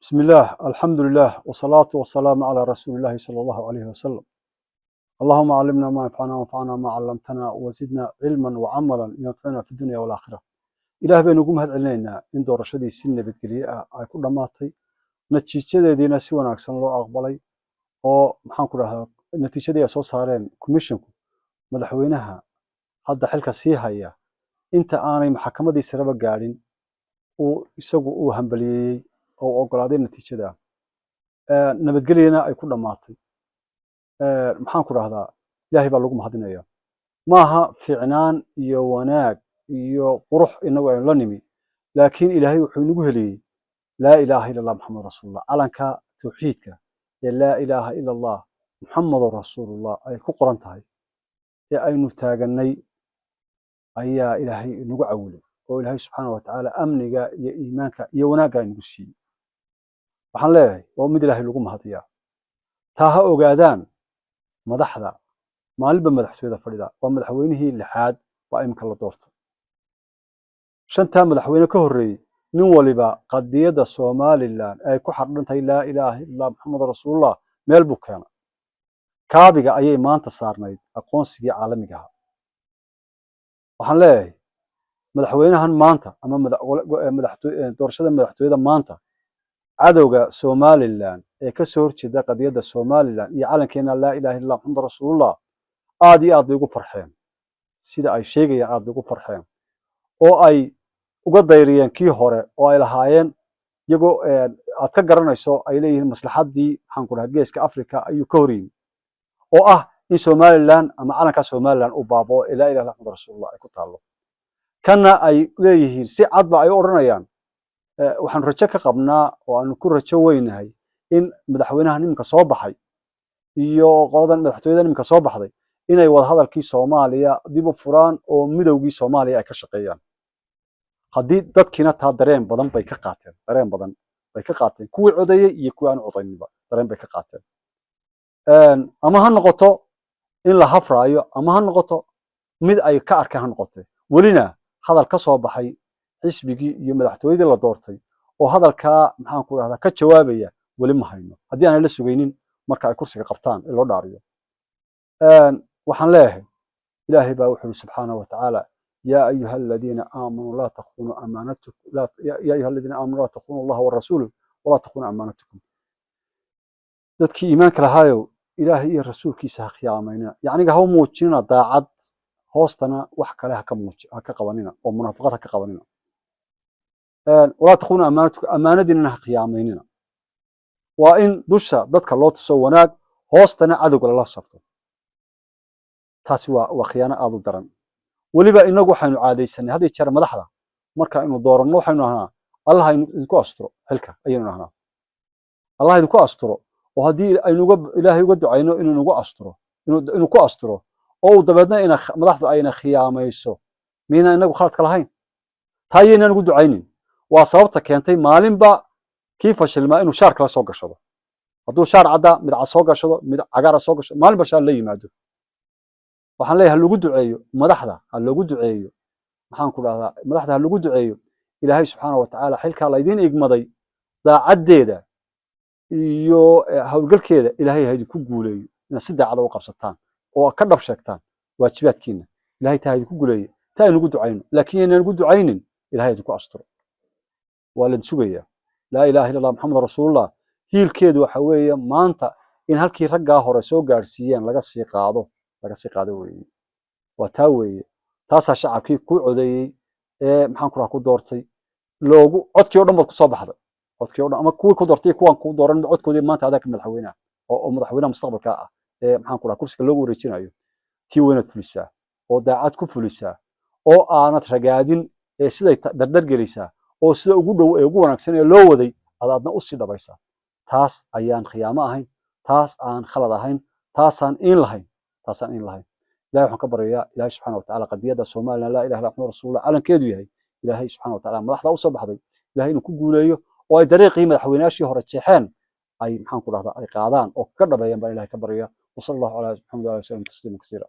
بسم الله، الحمد لله، والصلاة والسلام على رسول الله صلى الله عليه وسلم. اللهم علمنا ما ينفعنا وانفعنا ما علمتنا وزدنا علما وعملا ينفعنا في الدنيا والآخرة. Ilaah baynu ugu mahad celinaynaa in doorashadii si nabadgelye ah ay ku dhammaatay, natiijadeediina si wanaagsan loo aqbalay, oo maxaan ku dhahdaa, natiijadii ay soo saareen commissionku, madaxweynaha hadda xilka sii haya inta aanay maxakamadii sareba gaadhin uu isagu uu hambaliyeeyey oo uu ogolaaday natiijada, nabadgelyana ay ku dhammaatay. Maxaan ku dhahdaa, Ilaahay baa lagu mahadinaya. Maaha fiicnaan iyo wanaag iyo qurux inagu aynu la nimi, laakiin Ilaahay wuxuu inagu heliyey laa ilaaha ila Allah Muxammad rasuulullah. Calanka tawxiidka ee laa ilaaha ila Allah Muxammadun rasuulullah ay ku qoran tahay ee aynu taagannay ayaa Ilaahay inagu cawilay, oo Ilaahay subxaana wa tacaala amniga iyo iimaanka iyo wanaagga inagu siiyey. Waxaan leeyahay, waa mid Ilaahay lagu mahadiyaa. Taa ha ogaadaan madaxda maalinba madaxtooyada fadhida. Waa madaxweynihii lixaad baa imika la doortay. Shantaa madaxweyne ka horreeyey, nin waliba qadiyadda Somaliland ay ku xardhan tahay laa ilaaha illa Allah Muxammad rasuulullah meel buu keenay. Kaabiga ayay maanta saarnayd aqoonsigii caalamiga ahaa. Waxaan leeyahay, madaxweynahan maanta ama doorashada madaxtooyada maanta, cadowga Somaliland ee ka soo horjeeda qadiyadda Somaliland iyo calankeena laa ilaaha illa Allah Muxammad rasuulullah aad iyo aad bay ugu farxeen. Sida ay sheegayaan, aad bay ugu farxeen oo ay uga dayriyeen kii hore, oo ay lahaayeen, iyagoo aad ka garanayso ay leeyihiin maslaxaddii, maxaan ku dhahaa, Geeska Africa ayuu ka hor yimi, oo ah in Somaliland ama calanka Somaliland uu baabao ee laa ilaha illa Muxammad rasuulullah ay ku taallo. Kanna ay leeyihiin, si cad ba ay u odhanayaan, waxaanu rajo ka qabnaa oo aanu ku rajo weynahay in madaxweynaha nimanka soo baxay iyo qoladan madaxtooyada nimanka soo baxday inay wadahadalkii Soomaaliya dib u furaan oo midowgii Soomaaliya ay ka shaqeeyaan. Haddii dadkiina taa dareen badan bay ka qaateen, dareen badan bay ka qaateen, kuwii codeeyey iyo kuwii aan codayninba dareen bay ka qaateen. Ama ha noqoto in la hafraayo, ama ha noqoto mid ay ka arkeen ha noqotee, welina hadal ka soo baxay xisbigii iyo madaxtooyadii la doortay oo hadalkaa, maxaan ku dhahdaa, ka jawaabaya weli ma hayno, haddii aanay la sugaynin marka ay kursiga qabtaan ee loo dhaariyo. Waxaan leeyahay, Ilaahay baa wuxuu yidhi subxaanahu wa tacaala: يا أيها الذين آمنوا لا تخونوا أمانتكم، يا أيها الذين آمنوا لا تخونوا الله ورسوله ولا تخونوا أمانتكم. Dadkii iimaanka lahaayow, Ilaahay iyo rasuulkiisa ha khiyaamaynina. Yacniga ha u muujinina daacad, hoostana wax kale ha ka muuji, ha ka qabanina oo munaafaqad ha ka qabanina. ولا تخونوا أمانتكم, amaanadiinana ha khiyaamaynina. Waa in dusha dadka loo tuso wanaag, hoostana cadowga lala safto. Taasi waa khiyaano aada u daran. Weliba inagu waxaynu caadaysanay had iyo jeer madaxda marka aynu dooranno waxaynu ahnaa, "Allah idinku asturo xilka" ayaynu ahnaa, "Allah idinku asturo." Oo haddii aynu uga Ilaahay uga ducayno inuu nagu asturo, inuu ku asturo, oo uu dabeedna ina madaxdu ayna khiyaamayso, miyayna inagu khaladka lahayn? Taa yaynaan ugu ducaynin. Waa sababta keentay maalinba kii fashilmaa inuu shaar kala soo gashado. Hadduu shaar cadda, mid cad soo gashado, mid cagaara soo gashado, maalinba shaar la yimaado. Waxaan leeyahay, ha lagu duceeyo madaxda, ha loogu duceeyo, maxaan ku dhahdaa, madaxda ha lagu duceeyo Ilaahay subxaana wa tacaala xilkaa laydiin igmaday daacaddeeda iyo howlgalkeeda Ilaahay ha idinku guuleeyo, inaad si daacada u qabsataan oo ka dhab sheegtaan waajibaadkiina. Ilaahay taa ha idinku guuleeyo. Taa aynu ugu ducayno, laakiin yaynaan ugu ducaynin "Ilaahay idinku asturo". Waa laidin sugayaa. Laa ilaaha illa Allah Muxammad rasuulullah hiilkeedu waxa weeye maanta in halkii raggaa hore soo gaadhsiiyeen laga sii qaado, laga sii qaado weeye. Waa taa weeye. Taasaa shacabkii ku codeeyey ee, maxaan ku rahaa, ku doortay loogu codkii o dhan baad kusoo baxday, codkii o dhan, ama kuwii ku doortay, kuwaan ku dooran codkoodii. Maanta adaa ka madaxweynaha oo madaxweynaha mustaqbalka ah ee, maxaan ku rahaa, kursiga loogu wareejinayo. Tii weynaad fulisaa oo daacad ku fulisaa oo aanad ragaadin ee siday dardar gelisaa oo sida ugu dhow ee ugu wanaagsan ee loo waday aad adna usii dhabaysaa. Taas ayaan khiyaamo ahayn, taas aan khalad ahayn, taasaan in lahayn, taasaan in lahayn. Ilahay waxaan ka baryayaa, Ilahay subxana wa tacala qadiyadda Somaliland, laa ilaha illa Muxammad rasuulullah calankeedu yahay, Ilaahay subxana wa tacala madaxda usoo baxday Ilahay inuu ku guuleeyo oo ay dariiqii madaxweynayaashii hore jeexeen ay, maxaan ku dhahdaa, ay qaadaan oo kaga dhabeeyaan baan Ilahay ka baryayaa. وصلى الله على محمد وعلى آله وسلم تسليما كثيرا.